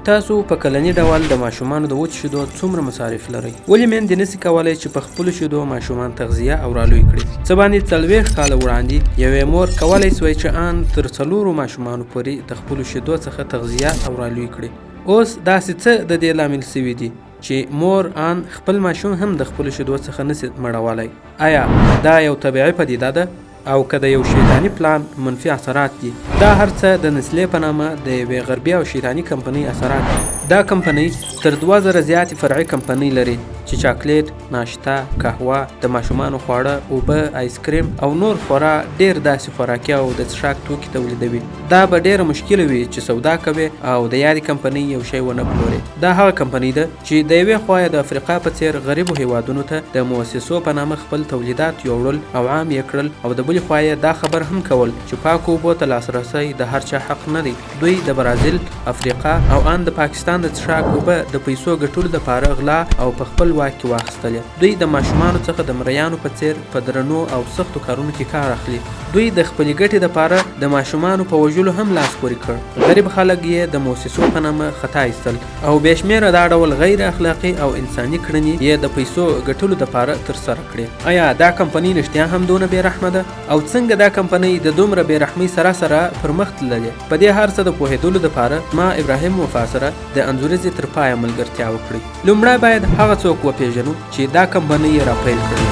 تاسو په کلني ډول د ماشومانو د وچ شیدو څومره مصارف لرئ؟ ولې میندې نسي کولی چې په خپلو شیدو ماشومان تغذیه او رالوی کړي؟ څه باندې 40 کاله وړاندې یوې مور کولی سوی چې آن تر 4 ماشومانو پورې د خپلو شیدو څخه تغذیه او رالوی کړي. اوس داسې څه د دې لامل سوي دي چې مور آن خپل ماشوم هم د خپلو شیدو څخه نسي مړولی. آیا دا یو طبیعي پدیده ده او که د یو شیطاني پلان منفي اثرات دي؟ دا هر څه د نسلې په نامه د یوې غربي او شیطاني کمپنۍ اثرات دي. دا کمپنۍ تر 2000 زیاتې فرعي کمپنۍ لري چې چاکلیټ، ناشته، قهوه، د ماشومانو خواړه، اوبه، آیسکریم او نور خورا ډېر داسې خوراکي او د څښاک توکي تولیدوي. دا به ډېره مشکله وي چې سودا کوې او د یادې کمپنۍ یو شی ونه پلورې. دا هغه کمپنۍ ده چې د یوې خوا یې د افریقا په څېر غریبو هیوادونو ته د موسسو په نامه خپل تولیدات یوړل او عام یې کړل او د بلې خوا یې دا خبر هم کول چې پاکو اوبو ته لاسرسی د هر چا حق نه دی. دوی د برازیل، افریقا او آن د پاکستان د څښاک اوبه د پیسو ګټلو دپاره غلا او په خپل واک کې واخیستلې. دوی د ماشومانو څخه د مریانو په څېر په درنو او سختو کارونو کې کار اخلي. دوی د خپلې ګټې دپاره د ماشومانو په وژلو هم لاس پورې کړ. غریب خلک یې د موسسو په نامه خطا ایستل او بې شمېره دا ډول غیر اخلاقي او انساني کړنې یې د پیسو ګټلو دپاره ترسره کړې. آیا دا کمپنۍ رښتیا هم دونه بې رحمه ده؟ او څنګه دا کمپنۍ د دومره بې رحمۍ سره سره پر مخ تللې؟ په دې هر څه د پوهېدلو دپاره ما ابراهیم وفا سره د انځوریزې تر پایه ملګرتیا وکړئ. لومړی باید هغه څوک وپېژنو چې دا کمپنۍ یې راپیل کړې.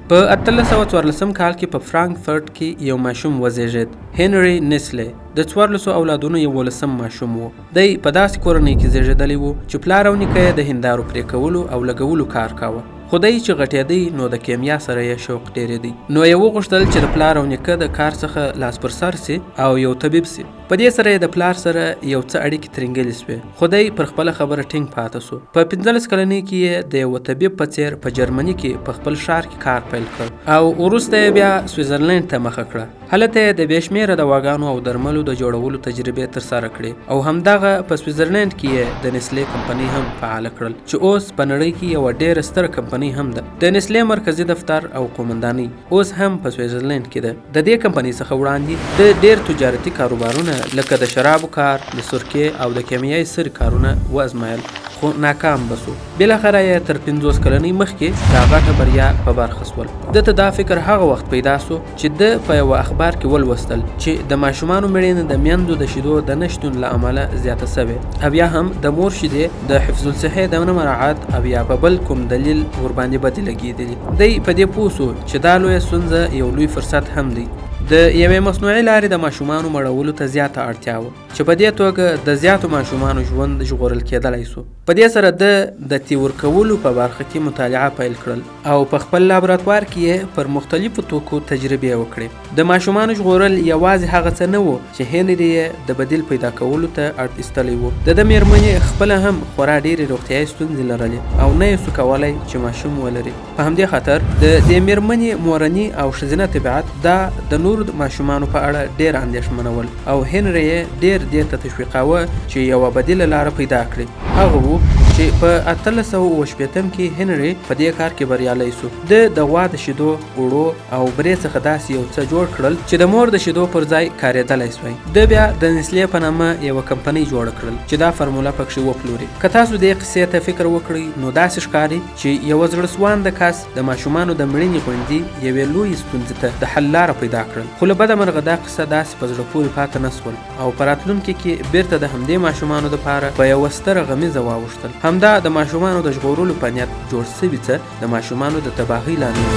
په 1814 کال کې په فرانکفرت کې یو ماشوم وزیږید. هنري نیسلې د 14 اولادونو 11 ماشوم و. دی په داسې کورنۍ کې زیږېدلی و چې پلار او نیکه یې د هندارو پرې کولو او لګولو کار کاوه. خو دی چې غټېدی نو د کیمیا سره یې شوق ډېرېدی، نو یې وغوښتل چې د پلار او نیکه د کار څخه لاس پر سر سي او یو طبیب سي. په دې سره یې د پلار سره یو څه اړیکې ترینګلې سوې، خو دی پر خپله خبره ټینګ پاته سو. په 15 کلنۍ کې یې د یوه طبیب په څېر په جرمني کې په خپل ښار کې کار پیل کړ او وروسته یې بیا سویزرلینډ ته مخه کړه. هلته یې د بې شمېره دواګانو او درملو د جوړولو تجربې ترسره کړې او همدغه په سویزرلینډ کې یې د نسلې کمپنۍ هم فعاله کړل چې اوس په نړۍ کې یوه ډېره ستره کمپنۍ هم ده. د نسلې مرکزي دفتر او قومندانۍ اوس هم په سویزرلینډ کې ده. د دې کمپنۍ څخه وړاندې د ډېر تجارتي کاروبارونه لکه د شرابو کار، د سرکې او د کیمیاوي سرې کارونه وازمایل، خو ناکام به سو. بالاخره یې تر 50 کلنۍ مخکې دا غټه بریا په برخه سول. ده ته دا فکر هغه وخت پیدا سو چې ده په یوه اخبار کې ولوستل چې د ماشومانو مړینه د میندو د شیدو د نه شتون له امله زیاته سوې او یا هم د مور شیدې د حفظ الصحې د نه مراعات او یا په بل کوم دلیل ورباندې بدې لګېدلې. دی په دې پوه سو چې دا لویه ستونزه یو لوی فرصت هم دی. د یوې مصنوعي لارې د ماشومانو مړولو ته زیاته اړتیا وه چې په دې توګه د زیاتو ماشومانو ژوند ژغورل کېدلی سو. په دې سره ده د تی ورکولو په برخه کې مطالعه پیل کړل او په خپل لابراتوار کې یې پر مختلفو توکو تجربې وکړې. د ماشومانو ژغورل یوازې هغه څه نه و چې هنري یې د بدیل پیدا کولو ته اړ ایستلی و. د ده مېرمنې خپله هم خورا ډېرې روغتیایي ستونزې لرلې او نه یې سو کولی چې ماشوم ولري. په همدې خاطر د دې مېرمنې مورني او ښځینه طبیعت دا د نورو ماشومانو په اړه ډېر اندېښمنول او هنري یې ډېر دې ته تشویقاوه چې یوه بدیله لاره پیدا کړي. هغه و چې په 1867 کې هنري په دې کار کې بریالی سو. ده د غوا د شیدو، اوړو او برې څخه داسې یو څه جوړ کړل چې د مور د شیدو پر ځای کارېدلی سوی. ده بیا د نسلې په نامه یوه کمپنۍ جوړه کړل چې دا فرموله پکښې وپلوري. که تاسو دې قصې ته فکر وکړئ نو داسې ښکاري چې یوه زړه سوانده کس د ماشومانو د مړینې غوندې یوې لویې ستونزې ته د حل لاره پیدا کړل، خو له بده مرغه دا قصه داسې په زړه پورې پاته نه سول او په راتلونکي کې بیرته د همدې ماشومانو دپاره په یوه ستره غمیزه واوښتل. همدا د ماشومانو د ژغورلو په نیت جوړ سوي څه د ماشومانو د تباهۍ لامل.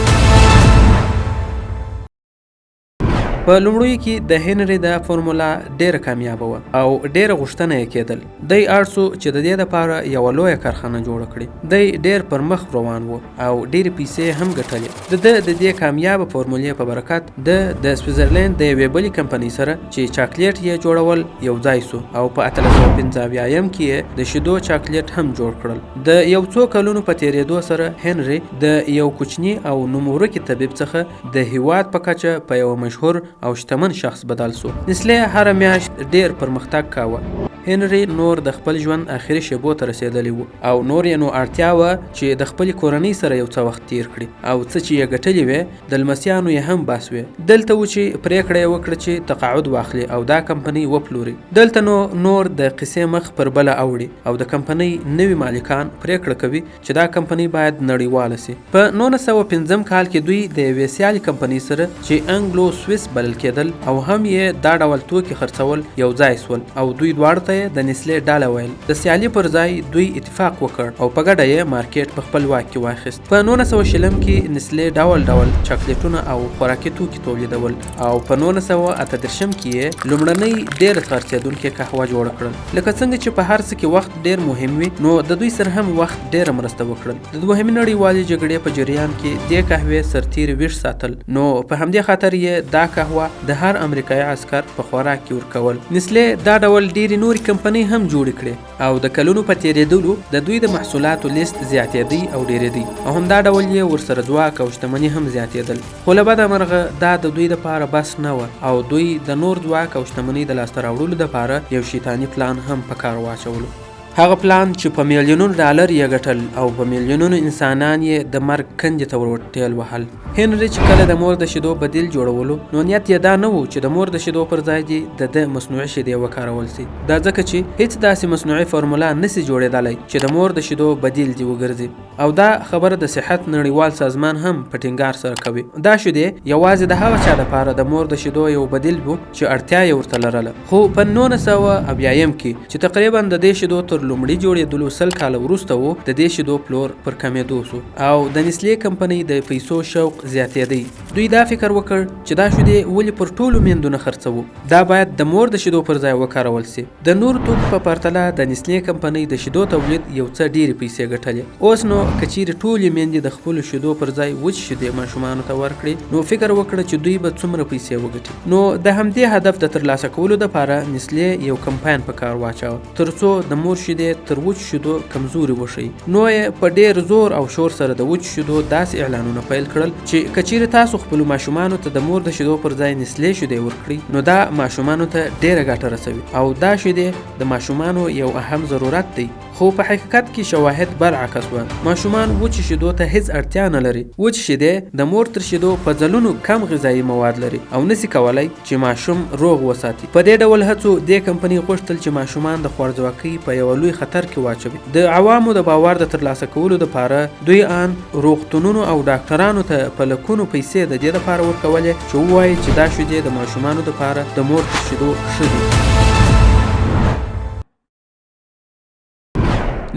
په لومړیو کې د هنري دا فورمولا ډېره کامیابه وه او ډېره غوښتنه یې کېدل. دی اړ سو چې د دې دپاره یوه لویه کارخانه جوړه کړي. دی ډېر پر مخ روان و او ډېرې پیسې یې هم ګټلې. د ده د دې کامیابه فورمولې په برکت ده د سویزرلینډ د یوې بلې کمپنۍ سره چې چاکلیټ یې جوړول یو ځای سو او په 1875 کې یې د شیدو چاکلیټ هم جوړ کړل. د یو څو کلونو په تېرېدو سره هنري د یو کوچني او نومورکي طبیب څخه د هیواد په کچه په یوه مشهور او شتمن شخص بدل سو. نسلې هره میاشت ډېر پرمختګ کاوه. هنري نور د خپل ژوند اخري شېبو ته رسېدلی و او نور یې نو اړتیا وه چې د خپلې کورنۍ سره یو څه وخت تېر کړي او څه چې یې ګټلي وې د لمسیانو یې هم بس وې. دلته و چې پرېکړه یې وکړه چې تقاعد واخلي او دا کمپنۍ وپلوري. دلته نو نور د قصې مخ پر بله اوړي او د کمپنۍ نوي مالکان پرېکړه کوي چې دا کمپنۍ باید نړیواله شي. په 1905 کال کې دوی د یوې سیالې کمپنۍ سره چې انګلو سویس بلل کېدل او هم یې دا ډول توکي خرڅول یو ځای شول او دوی دواړو ته یې د نسلې ډله ویل. د سیالي پر ځای دوی اتفاق وکړ او په ګډه یې مارکېټ په خپل واک کې واخیست. په 1920 کې نسلې ډول ډول چاکلیټونه او خوراکي توکي تولیدول او په 1938 کې یې لومړنۍ ډېره خرڅېدونکې قهوه جوړه کړل. لکه څنګه چې په هر څه کې وخت ډېر مهم وي، نو د دوی سره هم وخت ډېره مرسته وکړل. د دوهمې نړیوالې جګړې په جریان کې دې قهوې سرتېري ویښ ساتل، نو په همدې خاطر یې دا قهوه د هر امریکایي عسکر په خوراک کې ورکول. نسلې دا ډول ډېرې نورې کمپنۍ هم جوړې کړې او د کلونو په تېرېدلو د دوی د محصولاتو لیست زیاتېدی او ډېرېدی او همدا ډول یې ورسره ځواک او شتمني هم زیاتېدل. خو له بده مرغه دا د دوی دپاره بس نه وه او دوی د نور ځواک او شتمنۍ د لاسته راوړلو دپاره یو شیطاني پلان هم په کار واچولو. هغه پلان چې په میلیونونو ډالر یې ګټل او په میلیونونو انسانان یې د مرګ کندې ته ور ټېل وهل. هنري چې کله د مور د شیدو بدیل جوړولو، نو نیت یې دا نه و چې د مور د شیدو پر ځای دې د ده مصنوعي شیدې وکارول سي. دا ځکه چې هیڅ داسې مصنوعي فارمولا نسي جوړېدلی چې د مور د شیدو بدیل دې وګرځي او دا خبره د صحت نړیوال سازمان هم په ټینګار سره کوي. دا شیدې یوازې د هغه چا دپاره د مور د شیدو یو بدیل و چې اړتیا یې ورته لرله. خو په 1970 کې چې تقریبا د دې شیدو تر لومړي جوړېدلو 100 کاله وروسته و، د دې شیدو پلور پر کمېدو سو او د نسلې کمپنۍ د پیسو شوق زیاتېدی. دوی دا فکر وکړ چې دا شیدې ولې پر ټولو میندو نه خرڅوو، دا باید د مور د شیدو پر ځای وکارول سي. د نورو توکو په پرتله د نسلې کمپنۍ د شیدو تولید یو څه ډېرې پیسې ګټلې. اوس نو که چیرې ټولې میندې د خپلو شیدو پر ځای وچې شیدې ماشومانو ته ورکړي، نو فکر وکړه چې دوی به څومره پیسې وګټي. نو د همدې هدف د ترلاسه کولو دپاره نسلې یو کمپاین په کار واچاوه تر څو د مور شیدې تر وچو شیدو کمزوري وښیي. نو یې په ډېر زور او شور سره د وچو شیدو داسې اعلانونه پیل کړل چې که چیرې تاسو خپلو ماشومانو ته د مور د شیدو پر ځای نسلې شیدې ورکړئ، نو دا ماشومانو ته ډېره ګټه رسوي او دا شیدې د ماشومانو یو اهم ضرورت دی. خو په حقیقت کې شواهد برعکس وه. ماشومان وچې شیدو ته هیڅ اړتیا نه لري. وچې شیدې د مور تر شیدو په ځلونو کم غذایي مواد لري او نسي کولای چې ماشوم روغ وساتي. په دې ډول هڅو دې کمپنۍ غوښتل چې ماشومان د خوارځواکۍ په یوه لوی خطر کې واچوي. د عوامو د باور د ترلاسه کولو دپاره دوی آن روغتونونو او ډاکټرانو ته په لکونو پیسې د دې دپاره ورکولې چې ووایي چې دا شیدې د ماشومانو دپاره د مور تر شیدو ښه دي.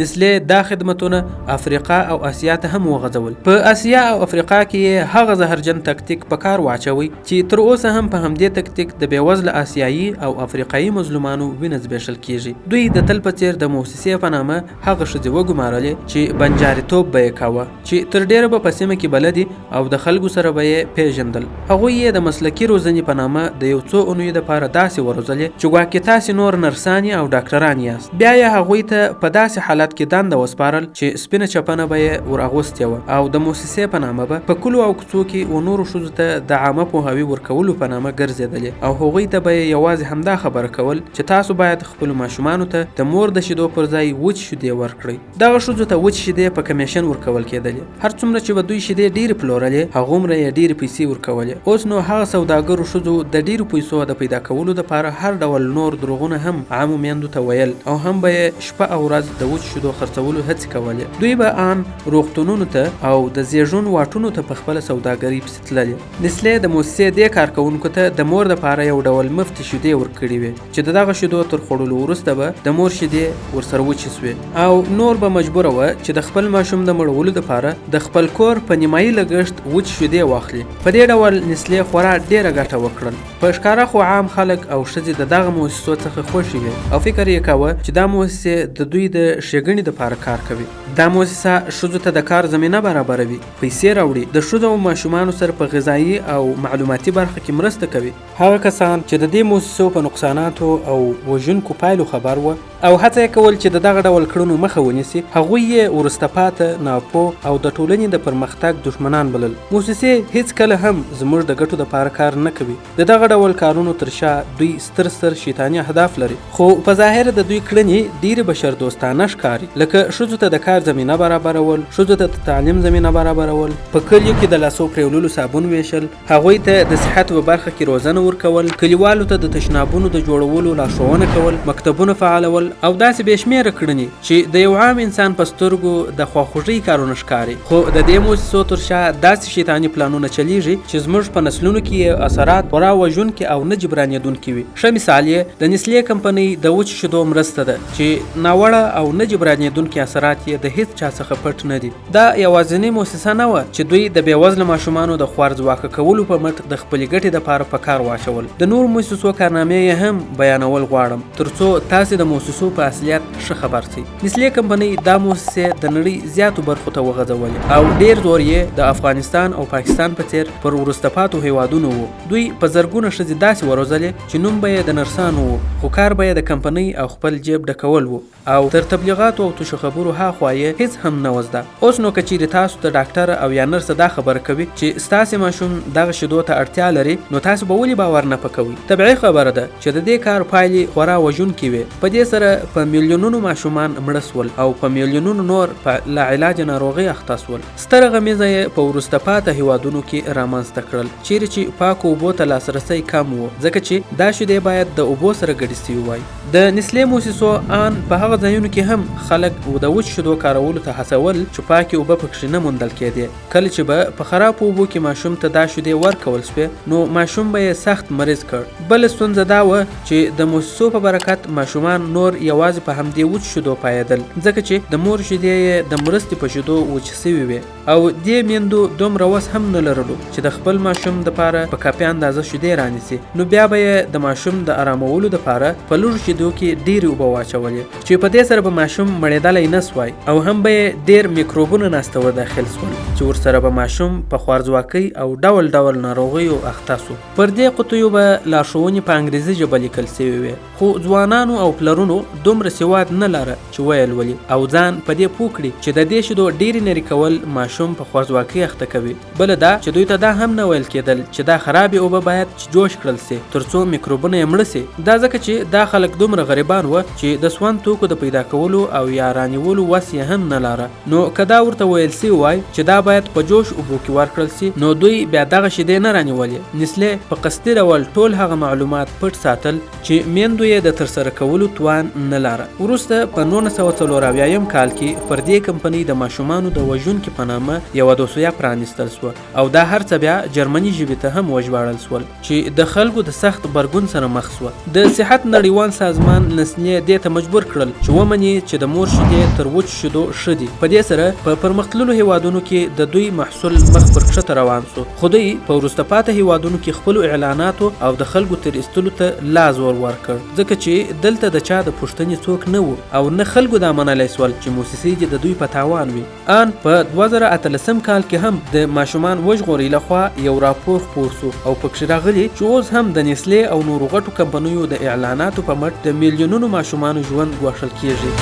نسلې دا خدمتونه افریقا او اسیا ته هم وغځول. په اسیا او افریقا کې یې هغه زهرجن تکتیک په کار واچوي چې تر اوسه هم په همدې تکتیک د بېوزله اسیایي او افریقایي مظلومانو وینه زبېښل کیږي. دوی د تل په څېر د موسسې په نامه هغه ښځې وګمارلې چې بنجاریتوب به یې کاوه، چې تر ډېره به په سیمه کې بلدې او د خلکو سره به یې پېژندل. هغوی یې د مسلکي روزنې په نامه د یو څو اونیو دپاره داسې وروزلې چې ګواکې تاسې نور نرسانې او ډاکټران یاست. بیا یې هغوی ته په داسې حالت کې دنده وسپارل چې سپینه چپنه به یې ور اغوستې وه او د موسسې په نامه به په کلو او کوڅو کې و نورو ښځو ته د عامه پوهاوي ورکولو په نامه ګرځېدلې او هغوی ته به یې یوازې همدا خبره کول چې تاسو باید خپلو ماشومانو ته د مور د شیدو پر ځای وچې شیدې ورکړئ. دغه ښځو ته وچې شیدې په کمیشن ورکول کېدلې. هر څومره چې به دوی شیدې ډېرې پلورلې، هغومره یې ډېرې پیسې ورکولې. اوس نو هغه سوداګرو ښځو د ډېرو پیسو د پیدا کولو دپاره هر ډول نور دروغونه هم عامو میندو ته ویل او هم به یې شپه او ورځ د وچو شیدو خرڅولو هڅې کولې. دوی به آن روغتونونو ته او د زیږون واټونو ته په خپله سوداګرۍ پسې تللې. نسلې د موسسې دې کارکوونکو ته د مور دپاره یو ډول مفتې شیدې ورکړې وې چې د دغه شیدو تر خوړلو وروسته به د مور شیدې ورسره وچې سوې او نور به مجبوره وه چې د خپل ماشوم د مړولو دپاره د خپل کور په نیمایي لګښت وچې شیدې واخلي. په دې ډول نسلې خورا ډېره ګټه وکړل. په ښکاره خو عام خلک او ښځې د دغه موسسو څخه خوښې وې او فکر یې کاوه چې دا موسسې د دوی د ښېګڼې ښېګڼې دپاره کار کوي. دا موسسه ښځو ته د کار زمینه برابروي، پیسې راوړي، د ښځو او ماشومانو سره په غذایي او معلوماتي برخه کې مرسته کوي. هغه کسان چې د دې موسسو په نقصاناتو او وژونکو پایلو خبر وه او هڅه یې کول چې د دغه ډول کړنو مخه ونیسي، هغوی یې وروسته پاته، ناپوه او د ټولنې د پرمختګ دښمنان بلل. موسسې هیڅکله هم زموږ د ګټو دپاره کار نه کوي. د دغه ډول کارونو تر شا دوی ستر ستر شیطاني اهداف لري، خو په ظاهره د دوی کړنې ډېرې بشردوستانه ښکاري، لکه ښځو ته د کار زمینه برابرول، ښځو ته د تعلیم زمینه برابرول، په کلیو کې د لاسو پرېوللو صابون وېشل، هغوی ته د صحت په برخه کې روزنه ورکول، کلیوالو ته د تشنابونو د جوړولو لارښوونه کول، مکتبونه فعالول او داسې بې شمېره کړنې چې د یو عام انسان په سترګو د خواخوږۍ کارونه ښکاري. خو د دې موسسو تر شا داسې شیطاني پلانونه چلیږي چې زموږ په نسلونو کې یې اثرات خورا وژونکي او نه جبرانېدونکي وي. ښه مثال یې د نسلې کمپنۍ د وچو شیدو مرسته ده چې ناوړه او نه جبرانېدونکي اثرات یې د هیڅ چا څخه پټ نه دي. دا یوازینۍ موسسه نه وه چې دوی د بېوزله ماشومانو د خوارځواکه کولو په مټ د خپلې ګټې دپاره په کار واچول. د نورو موسسو کارنامې یې هم بیانول غواړم تر څو تاسې د موسسو په اصلیت ښه خبر شئ. نسلې کمپنۍ دا موسسې د نړۍ زیاتو برخو ته وغځولې او ډېر زور یې د افغانستان او پاکستان په څېر پر وروسته پاتو هېوادونو و. دوی په زرګونه ښځې داسې وروزلې چې نوم به یې د نرسانو و، خو کار به یې د کمپنۍ او خپل جیب ډکول و او تر تبلیغاتو او تشو خبرو ها خوا یې هیڅ هم نه وه زده. اوس نو که چیرې تاسو ته ډاکټر او یا نرسه دا خبره کوي چې ستاسې ماشوم دغه شیدو ته اړتیا لري، نو تاسو به ولې باور نه په کوئ؟ طبیعي خبره ده چې د دې کار پایلې خورا وژونکې وې. په دې سره په میلیونونو ماشومان مړه شول او په میلیونونو نور په لاعلاجه ناروغۍ اخته شول. ستره غمیزه یې په وروسته پاته هیوادونو کې رامنځته کړل، چیرې چې پاکو اوبو ته لاسرسی کم و، ځکه چې دا شیدې باید د اوبو سره ګډې شوي وای. د نسلې موسسو آن په هغه ځایونو کې هم خلک د وچ شیدو کارولو ته هڅول چې پاکې اوبه پکښې نه موندل کېدې. کله چې به په خرابو اوبو کې ماشوم ته دا شیدې ورکول شوې، نو ماشوم به یې سخت مریض کړ. بله ستونزه دا وه چې د موسسو په برکت ماشومان نور یوازې په همدې وچ شیدو پایېدل، ځکه چې د مور شیدې یې د مرستې په شیدو وچې شوې وې او دې میندو دومره وس هم نه لرلو چې د خپل ماشوم دپاره په کافي اندازه شیدې رانیسي، نو بیا به یې د ماشوم د ارامولو دپاره په لږو شیدو کې ډېرې اوبه واچولې چې په دې سره به ماشوم مړېدلی نه سوای او هم به یې ډېر میکروبونه ناسته ورداخل سول چې ورسره به ماشوم په خوارځواکۍ او ډول ډول ناروغیو اخته سو. پر دې قطیو به لارښوونې په انګریزي ژبه لیکل سوې وې، خو ځوانانو او پلرونو دومره سواد نه لاره چې ویې لولي او ځان په دې پوه کړي چې د دې شیدو ډېرې نري کول ماشوم په خوارځواکۍ اخته کوي. بله دا چې دوی ته دا هم نه ویل کېدل چې دا خرابې اوبه باید چې جوش کړل سي تر څو میکروبونه یې مړه سي. دا ځکه چې دا خلک دومره غریبان وه چې د سون توکو د پیدا کولو او یا رانیولو وس یې هم نه لاره، نو که دا ورته ویل سوي وای چې دا باید په جوش اوبو کې ورکړل سي، نو دوی بیا دغه شیدې نه رانیولې. نسلې په قصدي ډول ټول هغه معلومات پټ ساتل چې میندو یې د ترسره کولو توان نه لاره. وروسته په 1974 کال کې پر دې کمپنۍ د ماشومانو د وژونکي په نامه یوه دوسیه پرانیستل سوه او دا هر څه بیا جرمني ژبې ته هم وژباړل سول چې د خلکو د سخت غبرګون سره مخ سوه. د صحت نړیوال سازمان نسلې دې ته مجبور کړل چې ومني چې د مور شیدې تر وچو شیدو ښه دي. په دې سره په پرمختللو هیوادونو کې د دوی محصول مخ پر کښته روان سو، خو دوی په وروسته پاته هیوادونو کې خپلو اعلاناتو او د خلکو تر ایستلو ته لا زور ورکړ، ځکه چې دلته د چا د پوښتنې څوک نه وو او نه خلکو دا منلی سول چې موسسې دې د دوی په تاوان وي. آن په 2018 کال کې هم د ماشومان وژغورئ لخوا یو راپور خپور سو او پکښې راغلي چې اوس هم د نسلې او نورو غټو کمپنیو د اعلاناتو په مټ د میلیونونو ماشومانو ژوند ګواښل کیږي.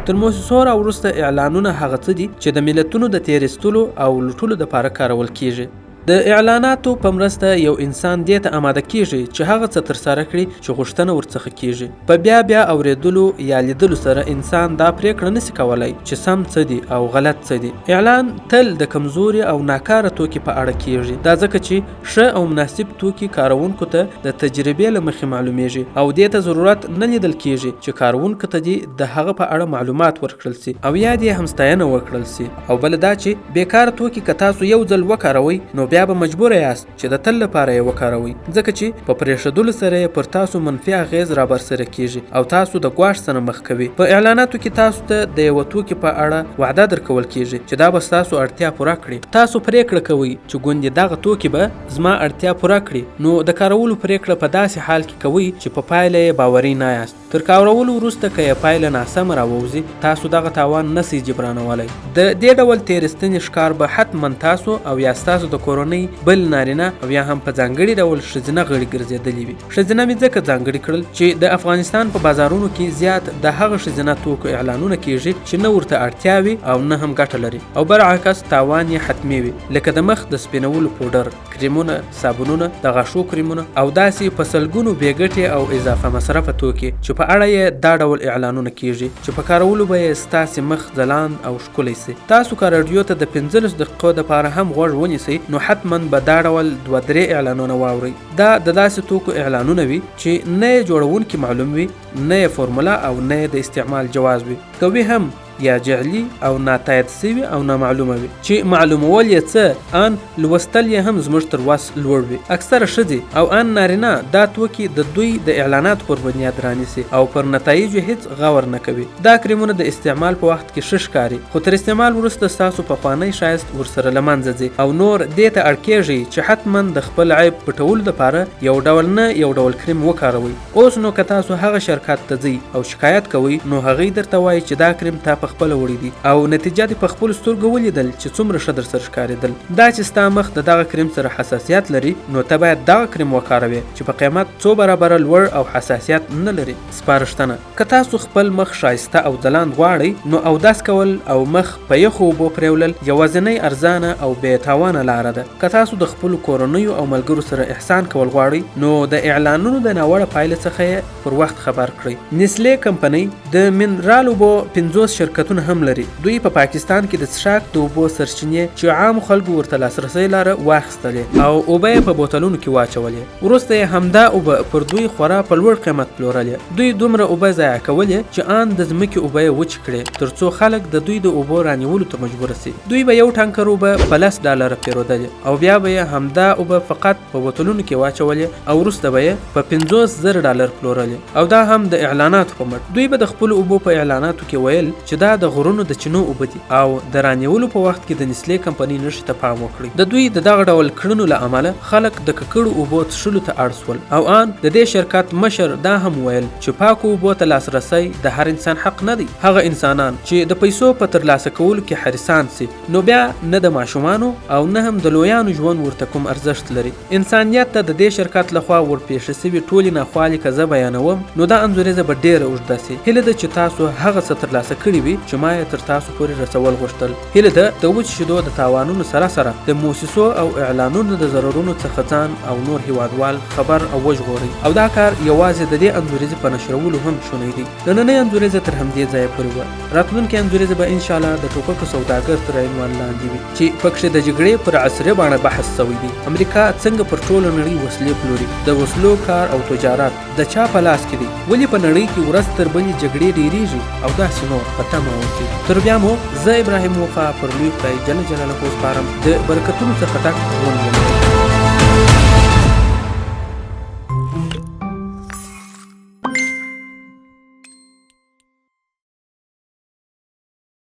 تر موسسو را وروسته اعلانونه هغه څه دي چې د ملتونو د تېر ایستلو او لوټلو دپاره کارول کیږي. د اعلاناتو په مرسته یو انسان دې ته اماده کیږي چې هغه څه ترسره کړي چې غوښتنه ورڅخه کیږي. په بیا بیا اورېدلو یا لیدلو سره انسان دا پرېکړه نسي کولای چې سم څه دي او غلط څه دي. اعلان تل د کمزوري او ناکاره توکي په اړه کیږي، دا ځکه چې ښه او مناسب توکي کاروونکو ته د تجربې له مخې معلومیږي او دې ته ضرورت نه لیدل کیږي چې کاروونکو ته دې د هغه په اړه معلومات ورکړل سي او یا دې هم ستاینه وکړل سي. او بله دا چې بېکاره توکي که تاسو یو ځل وکاروئ نو بیا بیا به مجبوره یاست چې د تل لپاره یې وکاروئ، ځکه چې په پرېښودلو سره یې پر تاسو منفي اغېز رابرسېره کېږي او تاسو د ګواښ سره مخ کوي. په اعلاناتو کې تاسو ته د یوه توکي په اړه وعده درکول کېږي چې دا به ستاسو اړتیا پوره کړي. تاسو پرېکړه کوئ چې ګوندې دغه توکي به زما اړتیا پوره کړي، نو د کارولو پرېکړه په داسې حال کې کوئ چې په پایله یې باوري نه یاست. تر کارولو وروسته که یې پایله ناسمه راووځي، تاسو دغه تاوان نه سئ جبرانولی. د دې ډول تېرېستنې ښکار به حتما تاسو او یا ستاسو د کورنۍ بل نارینه او یا هم په ځانګړي ډول ښځینه غړي ګرځېدلي وي. ښځینه مې ځکه ځانګړي کړل چې د افغانستان په بازارونو کې زیات د هغه ښځینه توکو اعلانونه کیږي چې نه ورته اړتیا وي او نه هم ګټه لري او برعکس تاوان یې حتمي وي، لکه د مخ د سپینولو پوډر، کریمونه، صابونونه، د غاښو کریمونه او داسې په سلګونو بې ګټې او اضافه مصرفه توکي چې په اړه یې دا ډول اعلانونه کیږي چې په کارولو به یې ستاسې مخ ځلاند او ښکلی سي. تاسو که راډیو ته د 15 دقیقو دپاره هم غوږ ونیسئ نو حتما به دا ډول 2-3 اعلانونه واورئ. دا د داسې توکو اعلانونه وي چې نه یې جوړونکي معلوم وي، نه یې فورموله او نه یې د استعمال جواز وي، که وي هم یا جعلي او ناتایید سوي او نامعلومه وي چې معلومول یې څه ان لوستل یې هم زموږ تر وس لوړ وي. اکثره ښځې او ان نارینه دا توکي د دوی د اعلاناتو پر بنیاد رانیسي او پر نتایجو هیڅ غور نه کوي. دا کریمونه د استعمال په وخت کې ښه ښکاري، خو تر استعمال وروسته ستاسو پخوانی ښایست ورسره له منځه ځي او نور دې ته اړ کیږئ چې حتما د خپل عیب پټولو دپاره یو ډول نه یو ډول کریم وکاروئ. اوس نو که تاسو هغه شرکت ته ځئ او شکایت کوئ نو هغوی درته وایي چې دا کریم تا په خپله وړي دي او نتیجه دې په خپلو سترګو ولیدل چې څومره ښه درسره ښکارېدل. دا چې ستا مخ د دغه کریم سره حساسیت لري نو ته باید دغه کریم وکاروې چې په قیمت څو برابره لوړ او حساسیت نه لري. سپارښتنه: که تاسو خپل مخ ښایسته او ځلاند غواړئ نو اودس کول او مخ په یخو اوبو پرېولل یوازینۍ ارزانه او بې تاوانه لاره ده. که تاسو د خپلو کورنیو او ملګرو سره احسان کول غواړئ نو د اعلانونو د ناوړه پایلې څخه یې پر وخت خبر کړئ. نیسلې کمپنۍ د منرال اوبو 50 شرکتونه هم لري. دوی په پاکستان کې د څښاک د اوبو سرچینې چې عامو خلکو ورته لاسرسی لاره واخیستلې او اوبه یې په بوتلونو کې واچولې. وروسته یې همدا اوبه پر دوی خورا په لوړ قیمت پلورلې. دوی دومره اوبه ضایع کولې چې ان د ځمکې اوبه یې وچې کړې ترڅو خلک د دوی د اوبو رانیولو ته مجبور سي. دوی به یو ټانکر اوبه په $10 پیرودلې او بیا به یې همدا اوبه فقط په بوتلونو کې واچولې او وروسته به یې په $50,000 پلورلې او دا هم د اعلاناتو په مټ. دوی به د خپلو اوبو په اعلاناتو کې ویل چې دا د غرونو د چینو اوبه دي او د رانیولو په وخت کې د نیسلې کمپنۍ نښې ته پام وکړئ. د دوی د دغه ډول کړنو له امله خلک د ککړو اوبو څښلو ته اړ سول او ان د دې شرکت مشر دا هم ویل چې پاکو اوبو ته لاسرسی د هر انسان حق نه دی. هغه انسانان چې د پیسو په ترلاسه کولو کې حریصان سي نو بیا نه د ماشومانو او نه هم د لویانو ژوند ورته کوم ارزښت لري. انسانیت ته د دې شرکت لخوا ورپېښې سوي ټولې ناخوالې که زه بیانوم نو دا انځوریزه به ډېره اوږده سي. هیله ده چې تاسو هغه څه ترلاسه کړي وي چې ما یې تر تاسو پورې رسول غوښتل. هیله ده د وچ شیدو د تاوانونو سره سره د موسسو او اعلانونو د ضررونو څخه ځان او نور هیوادوال خبر او وژغورئ او دا کار یوازې د دې انځوریزې په نشرولو هم شونی دی. نننۍ انځوریزه تر همدې ځایه پورې وه. راتلونکې انځوریزه به انشاءالله د ټوپکو سوداګر تر عنوان لاندې وي چې پکښې د جګړې پر عصري بڼه بحث سوی دی. امریکا څنګه پر ټوله نړۍ وسلې پلوري، د وسلو کار او تجارت د چا په لاس کې دی، ولې په نړۍ کې ورځ تر بلې جګړې ډېرېږي او داسې نور. په تمه اوسئ. تر بیا مو زه ابراهیم وفا پر لوی خدای جل جلاله سپارم. د برکتونو څخه ډک ژوند ولرئ.